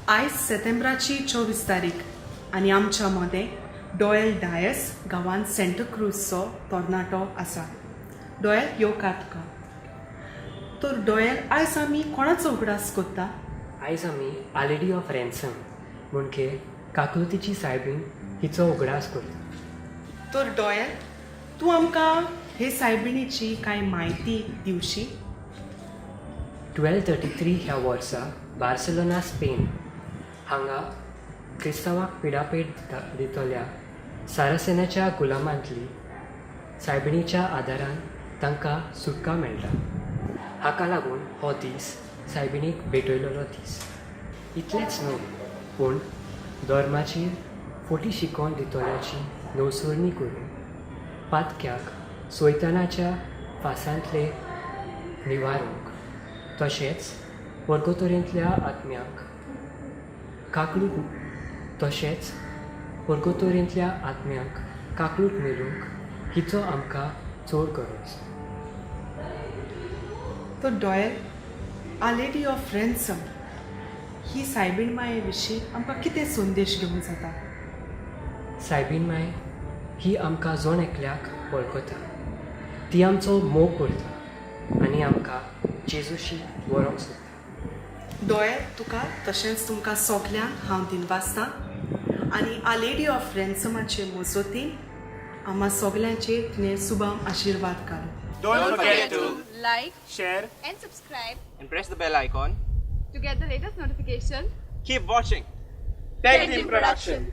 आयज सेतेंब्राची 24 तारीख आनी आमच्या मदें डॉयल डायस गांवांत सेंटाक्रूजचो तरणाटो आसा. डॉयल, येवकार तुका. तर डॉयल, आयज आमी कोणाचो उगडास करता? आयज आमी आर लेडी ऑफ रॅन्सम म्हणजे काकळुतीची सायबीण हिचो उगडास करता. तर डॉयल, तूं आमकां हे सायबिणीची कांय म्हायती दिवशी? 1233 ह्या वर्सा बार्सेलोना, स्पेन हांगा क्रिस्तांवाक पिडापेड दितल्या सारासेनाच्या गुलामांतली सायबिणीच्या आदारान तांकां सुटका मेळटा. हाका लागून हो दीस सायबिणीक भेटयलेलो दीस. इतलेंच न्हय, पूण धर्माची फटी शिकोवन दितल्याची नवसरणी करून पातक्याक सोयतानाच्या फासांतले निवारूंक, तशेंच वर्गोतोरेंतल्या आत्म्याक काकळूट, तशेंच वर्गोतोरेंतल्या आत्म्याक काकळूट मेळूंक हिचो आमकां चड गरज. तर डॉयल, आर लेडी ऑफ रॅन्सम ही सायबीण माये विशीं आमकां कितें संदेश घेवंक जाता? सायबीण माय ही आमकां जण एकल्याक वळखता. ती आमचो मोग करता आनी आमकां जेजूशी व्हरूंक सोदता. डॉयल, तुका तशेंच तुमकां सगल्यांक हांव दिनवासतां आनी आर लेडी ऑफ रॅन्समाचे मजतीन आमा सगल्यांचेर तिणें सुबाम आशिर्वाद घालूं. Don't forget to like, share and subscribe and press the bell icon to get the latest notification. Keep watching Tech Team Production.